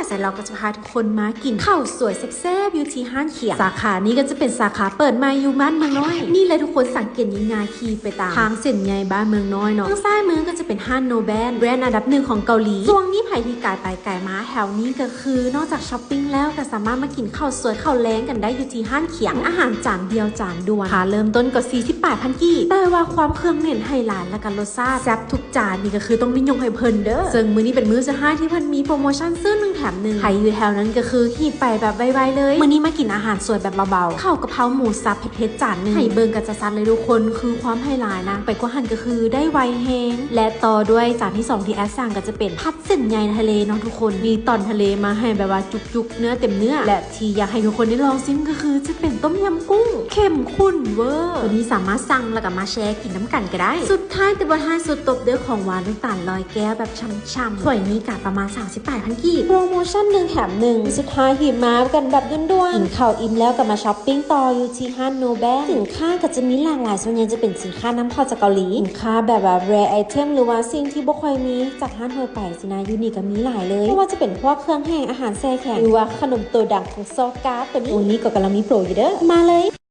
ແລະ ເຮົາກໍຈະພາທຸກຄົນມາກິນເຂົ້າສວຍແຊບໆ ຢູ່ທີ່ຮ້ານຂຽງ. ສາຂານີ້ກໍຈະເປັນສາຂາເປີດໃໝ່ຢູ່ບ້ານເມືອງນ້ອຍ. ນີ້ແຫຼະທຸກຄົນ ສັງເກດງ່າຍໆ ຂີ່ໄປຕາມທາງເສັ້ນໃຫຍ່ບ້ານເມືອງນ້ອຍເນາະ. ທາງຊ້າຍມືກໍຈະເປັນຮ້ານ No Brand ແບຣນອັນດັບໜຶ່ງຂອງເກົາຫຼີ. ຊ່ວງນີ້ໃຜທີ່ກາຍໄປກາຍມາແຖວນີ້ກໍຄື ນອກຈາກຊັອບປິງແລ້ວ ກໍສາມາດມາກິນເຂົ້າສວຍເຂົ້າແລງກັນໄດ້ຢູ່ທີ່ຮ້ານຂຽງ. ອາຫານຈານດຽວຈານດ່ວນ ຄ່າເລີ່ມຕົ້ນກໍສີ່ສິບປາຍພັນກີບ, ແຕ່ວ່າຄວາມເຄື່ອງເນັ້ນໃຫ້ຫຼາຍ ແລະ ກໍລົດຊາດແຊບທຸກ ຈານນີ້ກໍຄືຕ້ອງໄດ້ຍົກໃຫ້ເພິ່ນເດີ. ເຊິ່ງມື້ນີ້ເປັນມື້ສຸດທ້າຍທີ່ເພິ່ນມີໂປຣໂມຊັນຊື້ໜຶ່ງແຖມໜຶ່ງ. ໃຜຢູ່ແຖວນັ້ນກໍຄືຮີບໄປແບບໄວໆເລີຍ. ມື້ນີ້ມາກິນອາຫານສວຍແບບເບົາໆ ເຂົ້າກະເພາໝູສັບເຜັດໆ ຈານໜຶ່ງ. ໃຫ້ເບິ່ງກໍຈະຊັດເລີຍທຸກຄົນ ຄືຄວາມໃຫ້ຫຼາຍນະ. ໄປກວ່າຫັ້ນກໍຄືໄດ້ໄວແຮງ ແລະ ຕໍ່ດ້ວຍຈານທີສອງທີ່ແອດສັ່ງກໍຈະເປັນຜັດເສັ້ນໃຫຍ່ທະເລເນາະທຸກຄົນ. ມີຕ່ອນທະເລມາໃຫ້ແບບວ່າຈຸກໆ ເນື້ອເຕັມເນື້ອ ແລະ ທີ່ຢາກໃຫ້ທຸກຄົນໄດ້ລອງຊິມກໍຄືຈະເປັນຕົ້ມຍຳກຸ້ງເຂັ້ມຂຸ້ນເວີ. ໂຕນີ້ສາມາດສັ່ງແລ້ວກໍມາແຊກິນນຳກັນກໍໄດ້. ສຸດທ້າຍແຕ່ບໍ່ທ້າຍສຸດ ຕົບດ້ວຍຂອງຫວານລູກຕານລອຍແກ້ວແບບຊ່ຳໆ. ຖ້ວຍນີ້ກໍປະມານສາມສິບປາຍພັນກີບ. ໂປຣໂມຊັນໜຶ່ງແຖມໜຶ່ງ. ສຸດທ້າຍຮີບມາກັນແບບດ່ວນໆ. ກິນເຂົ້າອີ່ມແລ້ວກໍມາຊັອບປິງຕໍ່ຢູ່ທີ່ຮ້ານ No Brand. ສິນຄ້າກໍຈະມີຫຼາກຫຼາຍ, ສ່ວນໃຫຍ່ຈະເປັນສິນຄ້ານຳເຂົ້າຈາກເກົາຫຼີ. ສິນຄ້າແບບວ່າ rare item ຫຼືວ່າສິ່ງທີ່ບໍ່ຄ່ອຍມີຈາກຮ້ານທົ່ວໄປ. ຊີ້ນະ ຢູ່ນີ້ກໍມີຫຼາຍເລີຍ, ບໍ່ວ່າຈະເປັນພວກເຄື່ອງແຫ້ງ, ອາຫານແຊ່ແຂງ ຫຼືວ່າຂະໜົມໂຕດັງຂອງຊອກກາໂຕນີ້. ໂຕນີ້ກໍກຳລັງມີໂປຣຢູ່ເດີ, ມາເລີຍ.